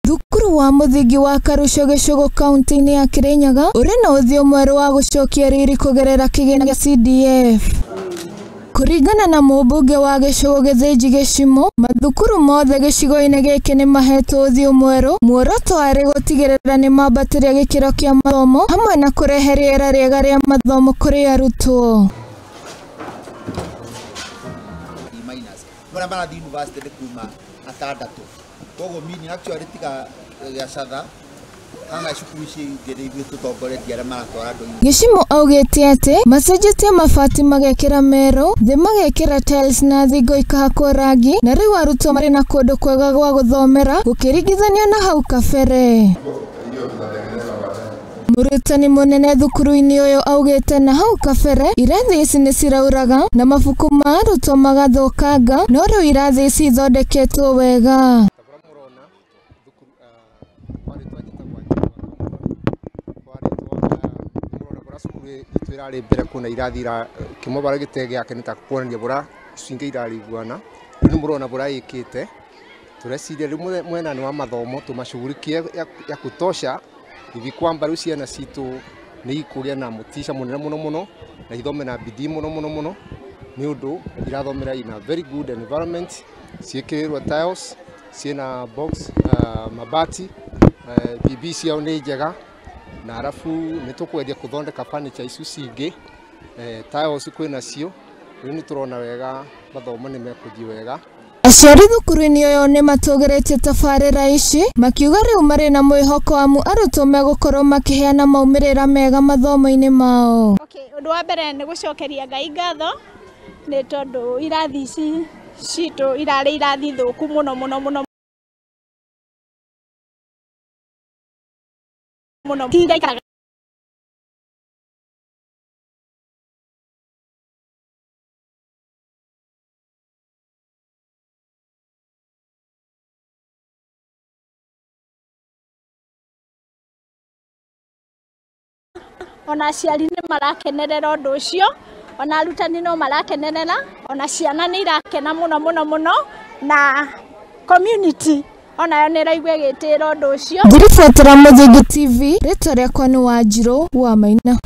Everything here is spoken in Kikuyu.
Thukuru wa mũthingi wa Karuco gĩcũgũ kaunti-inĩ ya Kirinyaga ũrĩ na ũthiũ mwerũ wa gũcokia riri kũgerera kĩgĩna gĩa CDF. Kũringana na mũmbunge wa gĩcũgũ Gĩthĩnji Gĩcimũ, mathukuru mothe gĩcigo-inĩ gĩkĩ nĩ mahetwo ũthiũ mwerũ, muoroto warĩ gũtigĩrĩra nĩ mambatĩria gĩkĩro kĩa mathomo hamwe na kũrehe rĩera rĩega rĩa mathomo kũrĩ arutwo. Marĩa marathiĩ university nĩ kuma atandatũ, koguo meaning actually tiga gĩacatha kana cukuru ici ingĩ nĩ ithuĩ tũtongoretie arĩa maratwara andũ. Gĩcimũ augĩte atĩ macenjetie mabati magekĩra merũ, thĩ magekĩra tiles na thingo ikahakwo rangi, na rĩu arutwo marĩ na kũndũ kwega gwa gũthomera gũkĩringithanio na hau kabere. Mũrutani mũnene thukuru-inĩ ũyũ augĩte na hau kabere irathi ici nĩ cirauraga na mabuku ma arutwo magathũkanga, no rĩu irathi ici ithondeketwo wega. Itũ ĩrarĩ mbere kwĩna irathi kĩmwe bara gĩtee gĩake nĩ ta kuonania bũra icio ingĩ irariguana, rĩu nĩ mũrona bũra ĩkĩte. Tũreciria rĩu mwena-inĩ wa mathomo tũmacugurikie ya kutosha hivi kwamba rĩu ciana citũ nĩ ikũgĩa na motisha mũnene mũno mũno na ithome na bidii mũno mũno mũno nĩ ũndũ irathomera in a very good environment, ciĩkĩrĩrwo tiles, ciĩna box, mabati, BB ciao nĩ njega, na arabu nĩ tũkwendia kũthondeka furniture icio cingĩ, tiles kwĩna cio, rĩu nĩ tũrona wega mathomo nĩ mekũthiĩ wega. Aciari thukuru-inĩ ũyũ nĩ matũgĩrĩtie tabarĩra ici makiuga rĩu marĩ na mwĩhoko amu arutwo megũkorwo makĩheana maumĩrĩra mega mathomo-inĩ mao. Ũndũ wa mbere nĩ gũcokeria Ngai ngatho nĩ tondũ irathi ici citũ irarĩ irathi thũku mũno mũno mũno mũno tiraikaraga ona aciari nĩ marakenerera ũndũ ũcio, ona arutani no marakenerera, ona ciana nĩ irakena mũno mũno mũno, na community onayo nĩ ĩraigua ĩgĩtĩĩra ũndũ ũcio. Ngĩribotera Mũthingi TV, rĩtwa rĩakwa nĩ Wanjirũ wa Maina.